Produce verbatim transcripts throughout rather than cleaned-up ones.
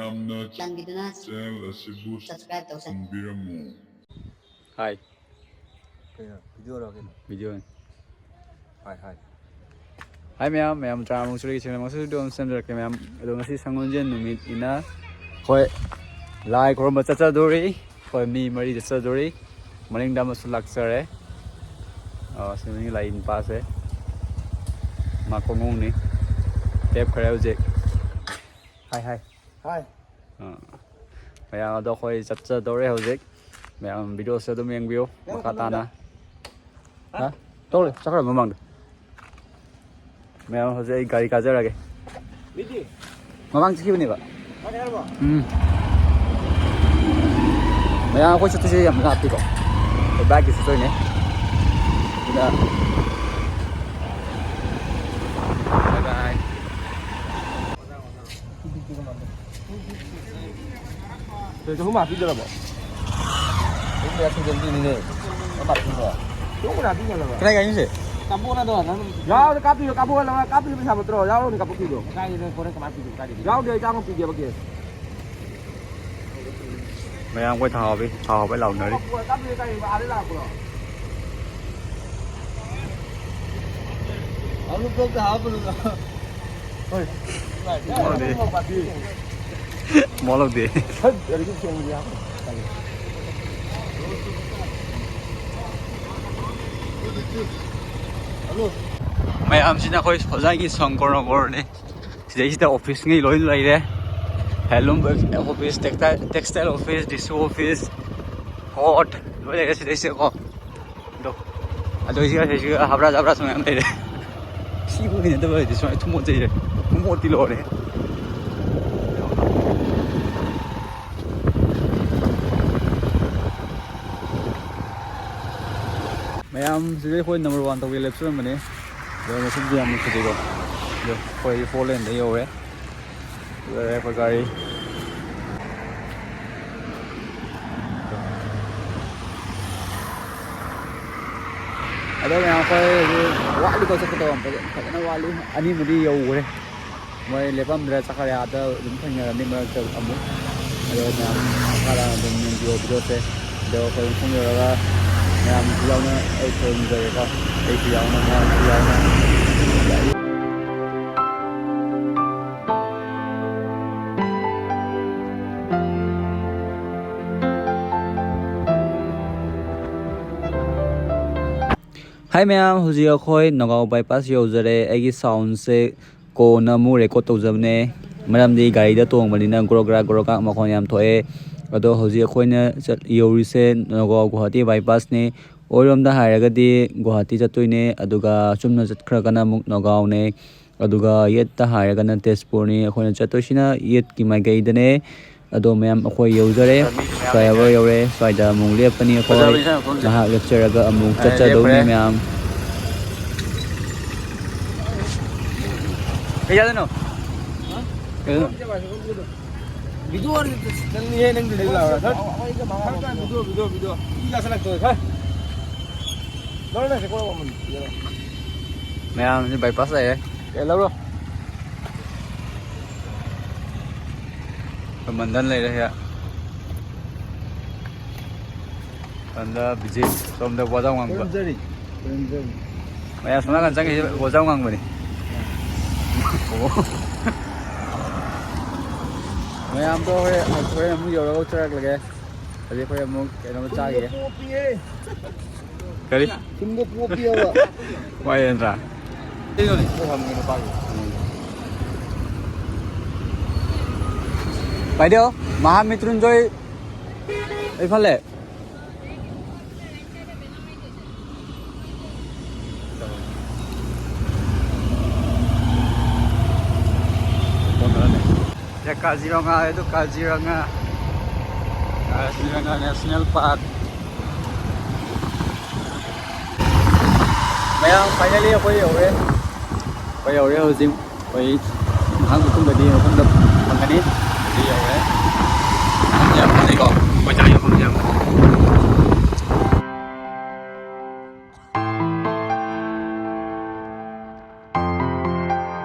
ꯌꯥꯝꯅ ꯆꯥꯟꯕꯤꯗꯨꯅ ꯆꯦꯅꯦꯜ ꯑꯁꯤꯕꯨ ꯁꯕꯁꯀ꯭ꯔꯥꯏꯕ ꯇꯧꯁꯟ- ꯁꯟꯕꯤꯔꯝꯃꯨ꯫ ꯍꯥꯏ꯫ ꯀꯩꯅꯣ? ꯚꯤꯗꯤꯑꯣꯔꯣ ꯀꯩꯅꯣ? ꯚꯤꯗꯤꯑꯣꯅꯤ꯫ ꯍꯥꯏ, ꯍꯥꯏ꯫ ꯍꯥꯏ ꯃꯌꯥꯝ, ꯃꯌꯥꯝ ꯇꯔꯥꯃꯨꯛ ꯁꯨꯔꯤ ꯆꯦꯅꯦꯜ ꯑꯃꯁꯨ ꯚꯤꯗꯤꯑꯣ ꯑꯃ ꯁꯦꯝꯖꯔꯛꯀꯦ ꯃꯌꯥꯝ꯫ ꯑꯗꯣ ꯉꯁꯤ ꯁꯪꯒꯣꯜꯁꯦꯟ ꯅꯨꯃꯤꯠꯅꯤꯅ ꯑꯩꯈꯣꯏ ꯂꯥꯏ ꯈꯨꯔꯨꯝꯕ ꯆꯠꯆꯗꯣꯔꯤ꯫ ꯑꯩꯈꯣꯏ ꯃꯤ ꯃꯔꯤ ꯆꯠꯆꯗꯣꯔꯤ꯫ ꯃꯅꯤꯡꯗ ꯑꯃꯁꯨ ꯂꯥꯛꯆꯔꯦ꯫ ꯑ, ꯁꯤ ꯃꯅꯤꯡ ꯂꯥꯛꯏ ꯅꯨꯄꯥꯁꯦ꯫ ꯃꯥ ꯈꯣꯡꯎꯞꯅꯤ꯫ ꯂꯦꯞꯈ꯭ꯔꯦ ꯍꯧꯖꯤꯛ꯫ ꯍꯥꯏ, ꯍꯥꯏ꯫ ꯍꯥꯏ꯫ ꯑꯥ꯫ ꯃꯌꯥꯝ ꯑꯗꯣ ꯑꯩꯈꯣꯏ ꯆꯠꯆꯗꯧꯔꯦ ꯍꯧꯖꯤꯛ꯫ ꯃꯌꯥꯝ ꯚꯤꯗꯤꯑꯣꯁꯦ ꯑꯗꯨꯝ ꯌꯦꯡꯕꯤꯌꯨ ꯅꯪ ꯃꯈꯥ ꯇꯥꯅ꯫ ꯈꯨꯅꯨꯡꯗ꯫ ꯍꯥ? ꯇꯧꯔꯦ, ꯆꯠꯈ꯭ꯔꯦ ꯃꯃꯥꯡꯗ꯫ ꯃꯌꯥꯝ ꯍꯧꯖꯤꯛ ꯑꯩ ꯒꯥꯔꯤ ꯀꯥꯖꯔꯒꯦ꯫ ꯃꯤꯗꯤ? ꯃꯃꯥꯡ ꯆꯠꯈꯤꯕꯅꯦꯕ꯫ ꯀꯥꯏ ꯍꯥꯏꯔꯕ? ꯎꯝ꯫ ꯃꯌꯥꯝ ꯑꯩꯈꯣꯏ ꯆꯠꯇꯣꯏꯁꯦ ꯌꯥꯝ ꯂꯥꯞꯄꯤꯀꯣ꯫ ꯑꯩꯈꯣꯏ ꯕꯥꯏꯛꯀꯤ ꯆꯠꯇꯣꯏꯅꯦ꯫ ꯑꯗꯨꯅ, bye bye꯫ ꯆꯍꯨꯝ ꯍꯥꯞꯄꯤꯗ꯭ꯔꯕꯣ? ꯆꯍꯨꯝ ꯀꯌꯥ ꯁꯨꯗꯕꯗꯨꯅꯤꯅꯦ꯫ ꯆꯍꯨꯝ ꯍꯥꯞꯄꯤꯗ꯭ꯔꯣ? ꯆꯍꯨꯝ ꯍꯥꯞꯄꯤꯗ꯭ꯔꯕꯣ? ꯀꯗꯥꯏ ꯀꯥꯏꯅꯁꯦ? ꯇꯥꯃꯣꯅꯗꯣ ꯅꯪ ꯌꯥꯎꯔꯗꯤ ꯀꯥꯞꯄꯤꯌꯨ, ꯀꯥꯞꯄꯣꯛꯑꯣ, ꯀꯥꯞꯄꯤꯌꯨ ꯄꯩꯁꯥ ꯅꯠꯇ꯭ꯔꯣ? ꯌꯥꯎꯔꯣꯅꯦ ꯀꯥꯞꯄꯣꯛꯄꯤꯗꯣ꯫ ꯀꯥꯏꯗꯩꯅꯣ ꯀꯣꯟꯅ ꯀꯃꯥꯏꯅ ꯄꯤꯗꯣꯏꯅꯣ? ꯀꯥꯏꯗꯩꯅꯣ? ꯌꯥꯎꯗꯦ, ꯑꯩ ꯆꯥꯝꯃ ꯄꯤꯒꯦꯕ ꯀꯦꯁ꯫ ꯃꯌꯥꯝ ꯑꯩꯈꯣꯏ ꯊꯥꯎ ꯍꯥꯞꯄꯤ, ꯊꯥꯎ ꯍꯥꯞꯄ ꯂꯥꯎꯅꯔꯤ꯫ ꯀꯥꯞꯄꯤꯌꯨ, ꯀꯥꯞꯄꯤꯌꯨ, ꯀꯥꯏꯗꯩꯅꯣ? ꯑꯥꯗ ꯂꯥꯛꯄ꯭ꯔꯣ? ꯑꯥꯂꯨ ꯕ꯭ꯂꯣꯛꯇ ꯍꯥꯞꯄꯗꯨꯗ꯫ ꯍꯣꯏ꯫ ꯃꯣꯠꯂꯤ꯫ ꯃꯣꯠ ꯂꯧꯗꯦ꯫ ꯍꯠ, ꯒꯥꯔꯤꯗꯨ ꯊꯦꯡꯕꯗꯤ ꯌꯥꯝ ꯇꯜꯂꯤ꯫ ꯃꯌꯥꯝꯁꯤꯅ ꯑꯩꯈꯣꯏ ꯑꯣꯖꯥꯒꯤ ꯁꯪꯒꯣꯔ ꯅꯒꯣꯔꯅꯤ꯫ ꯁꯤꯗꯩꯁꯤꯗ ꯑꯣꯐꯤꯁꯉꯩ ꯂꯣꯏ ꯂꯩꯔꯦ꯫ ꯍꯦꯟꯂꯨꯝ ꯑꯣꯐꯤꯁ, ꯇꯦꯛꯁꯇꯥꯏꯜ, ꯇꯦꯛꯁꯇꯥꯏꯜ ꯑꯣꯐꯤꯁ, ꯗꯤꯁꯨ ꯑꯣꯐꯤꯁ, ꯀꯣꯔꯠ ꯂꯣꯏ ꯂꯩꯔꯦ ꯁꯤꯗꯩꯁꯤꯗꯀꯣ꯫ ꯑꯗꯣ, ꯑꯗꯣ ꯁꯤꯒ, ꯁꯤꯒ ꯍꯥꯕ꯭ꯔꯥ ꯖꯥꯕ꯭ꯔꯥꯁꯨ ꯃꯌꯥꯝ ꯂꯩꯔꯦ꯫ ꯁꯤꯕꯨ ꯍꯩꯅꯗꯕ ꯂꯩꯇꯦ, ꯁꯨꯃꯥꯏꯅ ꯊꯨꯝꯃꯣꯠ ꯆꯩꯔꯦ꯫ ꯊꯨꯝꯃꯣꯠꯇꯤ ꯂꯣꯏꯔꯦ꯫ ꯃꯌꯥꯝ ꯁꯤꯗꯩ ꯑꯩꯈꯣꯏ ꯅꯝꯕꯔ ꯋꯥꯟ ꯇꯧꯒꯦ ꯂꯦꯞꯆꯔꯝꯕꯅꯦ꯫ ꯑꯗꯣ ꯉꯁꯤꯗꯤ ꯌꯥꯝ ꯅꯨꯡꯁꯤꯗꯦꯀꯣ꯫ ꯑꯗꯣ ꯑꯩꯈꯣꯏ ꯐꯣꯔ ꯂꯦꯟꯗ ꯌꯧꯔꯦ꯫ ꯂꯣꯏꯔꯦ ꯑꯩꯈꯣꯏ ꯒꯥꯔꯤ꯫ ꯑꯗꯣ ꯃꯌꯥꯝ ꯑꯩꯈꯣꯏ ꯍꯧꯖꯤꯛ ꯋꯥꯠꯂꯤꯀꯣ ꯆꯠꯀꯗꯧꯕ ꯌꯥꯝ ꯐꯖ-, ꯐꯖꯅ ꯋꯥꯠꯂꯤ꯫ ꯑꯅꯤꯃꯗꯤ ꯌꯧꯈ꯭ꯔꯦ꯫ ꯃꯣꯏ ꯂꯦꯞꯐꯝꯗꯨꯗ ꯆꯠꯈ꯭ꯔꯦ꯫ ꯑꯥꯗ ꯑꯗꯨꯝ ꯊꯦꯡꯅꯔꯅꯤ ꯃꯔꯛꯇ ꯑꯃꯨꯛ꯫ ꯑꯗꯣ ꯃꯌꯥꯝ ꯃꯈꯥ ꯇꯥꯅ ꯑꯗꯨꯝ ꯌꯦꯡꯕꯤꯌꯣ ꯚꯤꯗꯤꯑꯣꯁꯦ꯫ ꯑꯗꯣ ꯑꯩꯈꯣꯏ ꯃꯐꯝ ꯌꯧꯔꯒ ꯃꯌꯥꯝꯁꯨ ꯌꯥꯎꯅ ꯑꯩ ꯈꯨꯔꯨꯝꯖꯔꯦꯀꯣ꯫ ꯑꯩꯁꯨ ꯌꯥꯎꯅ, ꯃꯌꯥꯝꯁꯨ ꯌꯥꯎꯅ꯫ ꯍꯥꯏ ꯃꯌꯥꯝ, ꯍꯧꯖꯤꯛ ꯑꯩꯈꯣꯏ ꯅꯒꯥꯎ ꯕꯥꯏꯄꯥꯁ ꯌꯧꯖꯔꯦ꯫ ꯑꯩꯒꯤ ꯁꯥꯎꯟꯁꯦ ꯀꯣꯟꯅ ꯑꯃꯨꯛ ꯔꯦꯀꯣꯔꯠ ꯇꯧꯖꯕꯅꯦ, ꯃꯔꯝꯗꯤ ꯒꯥꯔꯤꯗ ꯇꯣꯡꯕꯅꯤꯅ ꯒ꯭ꯔꯣ ꯒ꯭ꯔꯥ ꯒ꯭ꯔꯣ ꯒ꯭ꯔꯥ ꯃꯈꯣꯟ ꯌꯥꯝ ꯊꯣꯛꯑꯦ꯫ ꯑꯗꯣ ꯍꯧꯖꯤꯛ ꯑꯩꯈꯣꯏꯅ ꯆꯠ-, ꯌꯧꯔꯤꯁꯦ ꯅꯒꯥꯎ ꯒꯨꯍꯥꯇꯤ ꯕꯥꯏꯄꯥꯁꯅꯤ꯫ ꯑꯣꯏꯔꯣꯝꯗ ꯍꯥꯏꯔꯒꯗꯤ ꯒꯨꯍꯥꯇꯤ ꯆꯠꯇꯣꯏꯅꯦ, ꯑꯗꯨꯒ ꯆꯨꯝꯅ ꯆꯠꯈ꯭ꯔꯒꯅ ꯑꯃꯨꯛ ꯅꯒꯥꯎꯅꯦ, ꯑꯗꯨꯒ ꯌꯦꯠꯇ ꯍꯥꯏꯔꯒꯅ ꯇꯦꯖꯄꯨꯔꯅꯤ꯫ ꯑꯩꯈꯣꯏꯅ ꯆꯠꯇꯣꯏꯁꯤꯅ ꯌꯦꯠꯀꯤ ꯃꯥꯏꯀꯩꯗꯅꯦ꯫ ꯑꯗꯣ ꯃꯌꯥꯝ ꯑꯩꯈꯣꯏ ꯌꯧꯖꯔꯦ, ꯐ꯭ꯂꯥꯏꯑꯣꯚꯔ ꯌꯧꯔꯦ꯫ ꯁ꯭ꯋꯥꯏꯗ ꯑꯃꯨꯛ ꯂꯦꯞꯄꯅꯤ ꯑꯩꯈꯣꯏ꯫ ꯉꯥꯏꯍꯥꯛ ꯂꯦꯞꯆꯔꯒ ꯑꯃꯨꯛ ꯆꯠꯆꯗꯧꯅꯤ ꯃꯌꯥꯝ꯫ ꯀꯩ ꯆꯥꯗꯣꯏꯅꯣ? ꯀꯩꯅꯣ? ꯚꯤꯗꯤꯑꯣ ꯅꯪ ꯂꯥꯎꯔ ꯁꯠ꯫ Video, video, video. ꯏ ꯂꯥꯁꯜꯂꯛꯇꯣꯔꯦ ꯁꯠ꯫ ꯂꯧꯔ ꯅꯪ ꯁꯦ ꯀꯣꯛ ꯃꯃꯜ ꯄꯤꯔꯣ꯫ ꯃꯌꯥꯝꯁꯤ ꯕꯥꯏꯄꯥꯁ ꯂꯩꯔꯦ꯫ ꯑꯦ, ꯂꯧꯔꯣ꯫ ꯑꯩꯈꯣꯏ ꯃꯟꯗꯟ ꯂꯩꯔꯦ ꯁꯤꯗ꯫ ꯁꯣꯝꯗ ꯕꯤꯖꯤꯠ, ꯁꯣꯝꯗ ꯋꯥꯖꯥꯎ ꯉꯥꯡꯕ꯫ ꯈꯨꯔꯨꯝꯖꯔꯤ꯫ ꯈꯨꯔꯨꯝꯖꯔꯤ꯫ ꯃꯌꯥꯝ ꯁꯣꯝ ꯅꯥꯀꯟ ꯆꯪꯉꯤꯁꯦ ꯋꯥꯖꯥꯎ ꯉꯥꯡꯕꯅꯤ꯫ ꯑꯣ꯫ ꯃꯌꯥꯝꯗꯣ ꯍꯣꯔꯦꯟ, ꯍꯣꯔꯦꯟ ꯑꯃꯨꯛ ꯌꯧꯔꯒ ꯆꯠꯂꯛꯂꯒꯦ꯫ ꯍꯧꯖꯤꯛ ꯑꯩꯈꯣꯏ ꯑꯃꯨꯛ ꯀꯩꯅꯣꯝꯃ ꯆꯥꯈꯤꯒꯦ꯫ ꯄꯣꯞꯄꯤꯌꯦ꯫ ꯀꯔꯤ? ꯊꯨꯝꯗꯣ ꯄꯣꯞꯄꯤꯌꯦꯕ꯫ ꯋꯥꯏ ꯅꯠꯇ꯭ꯔꯥ? ꯀꯩꯅꯣꯅꯦ, ꯄꯣꯞ ꯍꯥꯞꯅꯤꯡꯉꯦ ꯅꯨꯄꯥꯒꯤ꯫ ꯚꯥꯏꯗꯣ, ꯃꯍꯥꯃꯤꯇ꯭ꯔꯨꯟꯖꯣꯏ ꯑꯩ ꯐꯜꯂꯦ꯫ ꯁꯤꯗ ꯀꯥꯖꯤꯔꯪꯒꯥ, ꯑꯗꯨ ꯀꯥꯖꯤꯔꯪꯒꯥ, ꯀꯥꯖꯤꯔꯪꯒꯥ ꯅꯦꯁꯅꯦꯜ ꯄꯥꯔꯛ꯫ ꯃꯌꯥꯝ, finally ꯑꯩꯈꯣꯏ ꯌꯧꯔꯦ꯫ ꯑꯩꯈꯣꯏ ꯌꯧꯔꯦ ꯍꯧꯖꯤꯛ꯫ ꯑꯩꯈꯣꯏ ꯉꯥꯏꯍꯥꯛ ꯃꯇꯨꯡꯗꯗꯤ ꯃꯐꯝꯗ ꯐꯪꯒꯅꯤ꯫ ꯍꯧꯖꯤꯛ ꯌꯧꯔꯦ꯫ ꯌꯥꯝ ꯐꯖꯩꯀꯣ? ꯑꯩꯈꯣꯏ ꯆꯪꯉꯤ ꯃꯐꯝꯁꯦ ꯌꯥꯝ ꯐꯖꯩ꯫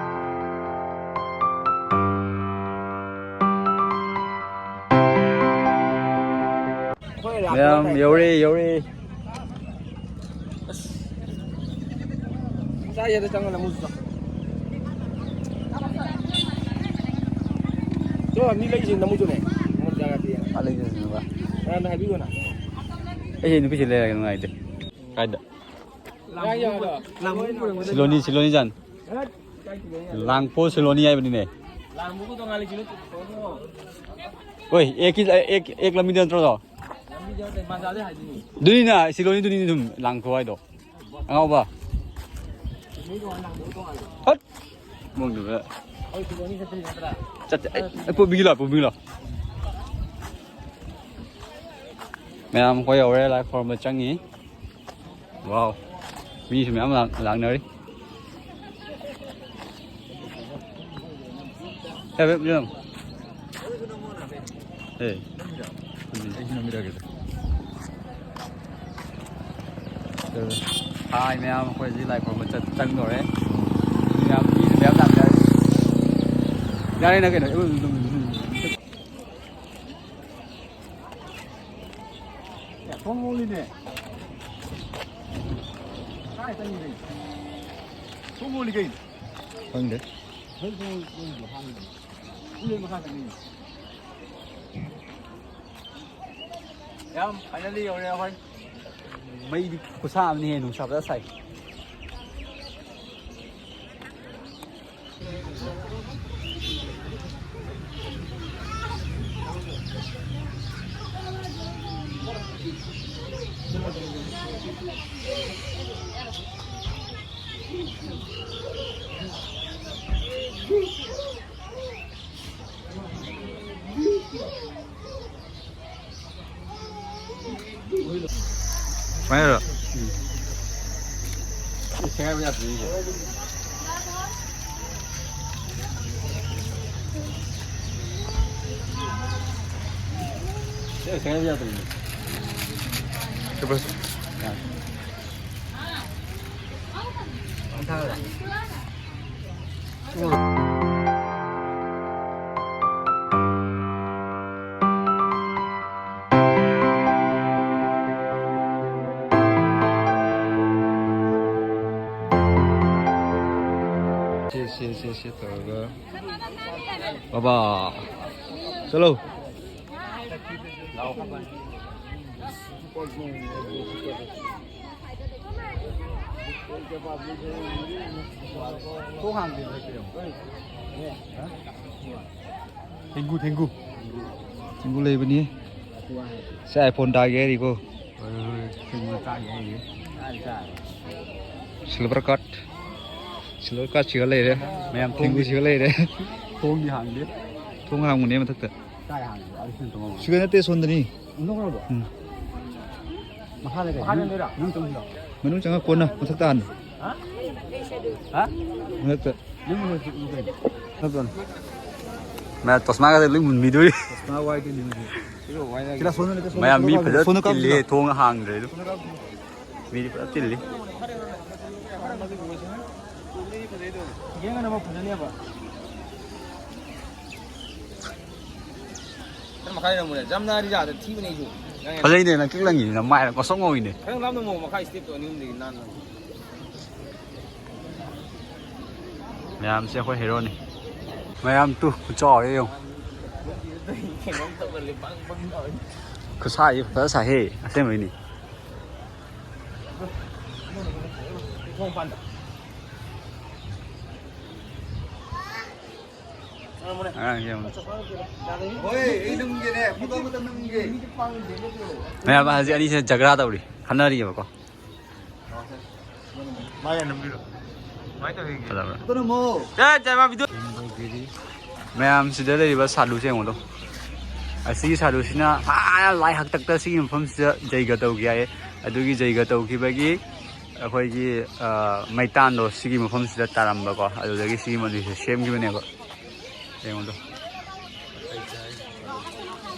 ꯌꯥꯝ ꯌꯧꯔꯦ, ꯌꯧꯔꯦ꯫ ꯆꯥ ꯌꯥꯗ ꯆꯪꯉ ꯅꯃꯨꯁꯨ ꯆꯪ꯫ ꯆꯣ, ꯃꯤ ꯂꯩꯁꯤ ꯅꯃꯨꯁꯨꯅꯦ꯫ ꯃꯉꯣꯟꯗ ꯆꯥ ꯌꯥꯗꯦ꯫ ꯑꯥ, ꯂꯩꯁꯤ ꯅꯃꯨꯁꯨ꯫ ꯀꯅꯥꯗ ꯍꯥꯏꯕꯤꯌꯣꯅ? ꯑꯩꯁꯦ ꯅꯨꯄꯤꯁꯤ ꯂꯩꯔꯒ ꯅꯨꯡꯉꯥꯏꯇꯦ꯫ ꯀꯥꯏꯗ? ꯁꯤꯂꯣꯅꯤ, ꯁꯤꯂꯣꯅꯤ ꯖꯥꯟ꯫ ꯂꯥꯡꯄꯣ ꯁꯤꯂꯣꯅꯤ ꯍꯥꯏꯕꯅꯤꯅꯦ꯫ ꯍꯣꯏ, ꯑꯦꯛꯀꯤ, ꯑꯦꯛ, ꯑꯦꯛ ꯂꯝꯕꯤꯗ ꯅꯠꯇ꯭ꯔꯣ? ꯑꯗꯨꯅꯤꯅ ꯁꯤꯂꯣꯅꯤꯗꯨꯅꯤ ꯑꯗꯨꯝ ꯂꯥꯡꯄꯣ ꯍꯥꯏꯗꯣ꯫ ꯑꯉꯥꯎꯕ꯫ ꯍꯠ! ꯃꯣꯏꯗꯨꯒ꯫ ꯆꯠꯇꯦ꯫ ꯑꯩ, ꯑꯩ ꯄꯨꯕꯤꯒꯦ ꯂꯥꯎ, ꯄꯨꯕꯤꯒꯦ ꯂꯥꯎ꯫ ꯃꯌꯥꯝ ꯑꯩꯈꯣꯏ ꯌꯧꯔꯦ, ꯂꯥꯏ ꯈꯨꯔꯨꯝꯕ ꯆꯪꯉꯤ꯫ ꯋꯥꯎ꯫ ꯃꯤꯁꯨ ꯃꯌꯥꯝ ꯂꯥꯛ-, ꯂꯥꯛꯅꯔꯤ꯫ ꯍꯦ, ꯕꯦꯕ, ꯌꯦꯡꯉꯨ꯫ ꯍꯦ꯫ ꯑꯩꯁꯨ ꯅꯝꯕꯤꯔꯛꯑꯒꯦ꯫ ꯍꯥꯏ ꯃꯌꯥꯝ, ꯑꯩꯈꯣꯏ ꯍꯧꯖꯤꯛ ꯂꯥꯏ ꯈꯨꯔꯨꯝꯕ ꯆꯠ-, ꯆꯪꯗꯧꯔꯦ꯫ ꯃꯤ ꯃꯌꯥꯝ, ꯃꯤ ꯃꯌꯥꯝ ꯂꯥꯛꯅꯔꯦ꯫ ꯌꯥꯔꯦꯅ ꯀꯩꯅꯣ꯫ ꯑꯦ, ꯊꯣꯡ ꯂꯣꯜꯂꯤꯅꯦ꯫ ꯀꯥꯏ ꯆꯪꯉꯤꯅꯣ? ꯊꯣꯡ ꯂꯣꯜꯂꯤ ꯀꯩꯅꯣ? ꯈꯪꯗꯦ꯫ ꯍꯣꯏ, ꯊꯣꯡ ꯂꯣꯜꯂꯤꯗꯣ ꯍꯥꯡꯉꯤꯗꯨꯅꯤ꯫ ꯎꯂꯦꯟ ꯃꯈꯥ ꯆꯪꯉꯤꯅꯦ꯫ ꯌꯥꯝ finally ꯌꯧꯔꯦ ꯑꯩꯈꯣꯏ꯫ ꯃꯩꯗꯤ ꯈꯨꯁꯥ ꯑꯃꯅꯤꯍꯦ, ꯅꯨꯡꯁꯥ ꯐꯖꯅ ꯁꯥꯏ꯫ ꯁꯨꯃꯥꯏꯅꯔꯣ? ꯎꯝ꯫ ꯁꯤ ꯁꯦꯒꯥꯏꯕ ꯌꯥꯗ꯭ꯔꯤꯅꯦ꯫ ꯁꯤ ꯁꯦꯒꯥꯏꯕ ꯌꯥꯗ꯭ꯔꯤꯅꯦ꯫ ꯁꯨꯄꯔ꯫ ꯌꯥꯔꯦ꯫ ꯁꯦ, ꯁꯦ ꯇꯧꯔꯒ꯫ ꯕꯥꯕꯥ꯫ ꯆꯠꯂꯣ꯫ ꯊꯦꯡꯒꯨ, ꯊꯦꯡꯒꯨ꯫ ꯊꯦꯡꯒꯨ ꯂꯩꯕꯅꯤ꯫ ꯁꯦ iPhone ꯇꯥꯒꯦ ꯍꯥꯏꯔꯤꯀꯣ꯫ ꯍꯣꯏ, ꯍꯣꯏ, ꯊꯦꯡꯒꯨ ꯇꯥꯒꯦ ꯍꯥꯏꯔꯤ꯫ Silver card꯫ Silver card ꯁꯤꯒ ꯂꯩꯔꯦ꯫ ꯃꯌꯥꯝ ꯊꯦꯡꯒꯨ ꯁꯤꯒ ꯂꯩꯔꯦ꯫ ꯊꯣꯡꯗꯤ ꯍꯥꯡꯗꯦ꯫ ꯊꯣꯡ ꯍꯥꯡꯕꯅꯦ ꯃꯊꯛꯇ꯫ ꯀꯥꯏ ꯍꯥꯡꯉꯤꯕ? ꯑꯗꯨ ꯁꯤ ꯊꯣꯡ ꯍꯥꯡꯉꯣ꯫ ꯁꯤꯒ ꯅꯠꯇꯦ, ꯁꯣꯝꯗꯅꯤ꯫ ꯅꯣꯛꯅꯕ꯭ꯔꯣ? ꯎꯝ꯫ ꯃꯈꯥ ꯂꯩ ꯀꯩꯅꯣ? ꯃꯈꯥ ꯅꯪ, ꯅꯪꯗꯣꯏꯔꯣ? ꯅꯪ ꯆꯪꯁꯤꯔꯣ? ꯃꯅꯨꯡ ꯆꯪꯉ ꯀꯣꯟꯅ ꯃꯊꯛꯇ ꯍꯥꯟꯅ꯫ ꯍꯥ? ꯍꯥ? ꯃꯊꯛꯇ꯫ ꯅꯪ ꯃꯊꯛꯇ ꯎ ꯀꯩꯅꯣ? ꯃꯊꯛꯇ ꯍꯥꯟꯅ꯫ ꯃꯌꯥꯝ ꯆꯁꯃꯥꯒꯁꯦ ꯂꯣꯏ ꯃꯨꯟꯕꯤꯗꯣꯔꯤ꯫ ꯆꯁꯃꯥ ꯋꯥꯏꯗꯣꯏꯅꯤ ꯃꯁꯤ꯫ ꯁꯤꯗ ꯁꯣꯝꯗ ꯂꯩꯇꯦ, ꯁꯣꯝꯗ ꯃꯌꯥꯝ ꯃꯤ ꯀꯥꯞꯄꯤꯁꯤ꯫ ꯐꯖꯅ ꯁꯣꯝꯗ ꯇꯤꯜꯂꯤ, ꯀꯥꯞꯄꯤꯁꯤ꯫ ꯊꯣꯡ ꯍꯥꯡꯗ꯭ꯔꯦ ꯑꯗꯨ꯫ ꯁꯣꯝꯗ ꯀꯥꯞꯄꯤꯁꯤ꯫ ꯃꯤꯗꯤ ꯐꯖꯅ ꯇꯤꯜꯂꯤ꯫ ꯌꯦꯡꯉꯅ ꯑꯃ ꯐꯖꯅꯦꯕ꯫ ꯅꯪ ꯃꯈꯥ ꯂꯩꯔꯝꯃꯨꯅꯦ꯫ ꯖꯝꯅꯥꯔꯤꯖꯥꯗ ꯊꯤꯕꯅꯦ ꯑꯩꯁꯨ꯫ ꯅꯪ ꯐꯖꯩꯅꯦ, ꯅꯪ ꯀꯤꯛ ꯂꯪꯉꯤꯅꯦ, ꯅꯃꯥꯏꯅ ꯀꯣꯁꯣꯛ ꯉꯧꯏꯅꯦ꯫ ꯈꯔ ꯂꯥꯞꯅ ꯉꯧ, ꯃꯈꯥ step ꯇꯣ ꯑꯅꯤ ꯑꯍꯨꯝꯗꯒꯤ ꯅꯥꯟꯅ꯫ ꯃꯌꯥꯝꯁꯦ ꯑꯩꯈꯣꯏ ꯍꯦꯔꯣꯅꯤ꯫ ꯃꯌꯥꯝ ꯇꯨ ꯈꯨꯆꯥꯎꯁꯦ ꯌꯦꯡꯉꯨ꯫ ꯀꯩꯅꯣꯝ ꯇꯧꯒꯜꯂꯤ, ꯕꯪ ꯕꯪ ꯇꯧꯋꯤ꯫ ꯈꯨꯁꯥꯁꯤ ꯐꯖ ꯁꯥꯏꯍꯦ, ꯑꯁꯦꯡꯕꯩꯅꯤ꯫ ꯊꯣꯡ ꯃꯄꯥꯟꯗ꯫ ꯑꯉꯥꯡꯁꯦ ꯌꯦꯡꯉꯨ꯫ ꯍꯣꯏ, ꯑꯩ ꯅꯝꯒꯦꯅꯦ, photo ꯑꯃꯇ ꯅꯝꯒꯦ꯫ ꯃꯌꯥꯝ ꯍꯧꯖꯤꯛ ꯑꯅꯤꯁꯦ ꯖꯒ꯭ꯔꯥ ꯇꯧꯔꯤ, ꯈꯟꯅꯔꯤꯑꯕꯀꯣ꯫ ꯃꯥ ꯌꯥꯝ ꯅꯝꯕꯤꯔꯣ꯫ ꯀꯃꯥꯏꯅ ꯇꯧꯔꯤꯒꯦ? ꯐꯖꯕ꯭ꯔꯥ? ꯐꯣꯇꯣ ꯅꯝꯃꯣ꯫ ꯆꯠ, ꯆꯠ, ꯃꯥ video꯫ ꯃꯌꯥꯝ ꯁꯤꯗ ꯂꯩꯔꯤꯕ ꯁꯥꯗꯨꯁꯦ ꯌꯦꯡꯉꯨꯗꯣ꯫ ꯑꯁꯤꯒꯤ ꯁꯥꯗꯨꯁꯤꯅ ꯍꯥꯟꯅ ꯂꯥꯏ ꯍꯥꯛꯇꯛꯇ ꯁꯤꯒꯤ ꯃꯐꯝꯁꯤꯗ ꯖꯩꯒ ꯇꯧꯈꯤ ꯍꯥꯏꯌꯦ꯫ ꯑꯗꯨꯒꯤ ꯖꯩꯒ ꯇꯧꯈꯤꯕꯒꯤ ꯑꯩꯈꯣꯏꯒꯤ, ꯑ, ꯃꯩꯇꯥꯟꯗꯣ ꯁꯤꯒꯤ ꯃꯐꯝꯁꯤꯗ ꯇꯥꯔꯝꯕꯀꯣ꯫ ꯑꯗꯨꯗꯒꯤ ꯁꯤꯒꯤ ꯃꯟꯗꯤꯔꯁꯦ ꯁꯦꯝꯈꯤꯕꯅꯦꯕ꯫ ꯌꯦꯡꯉꯨꯗꯣ꯫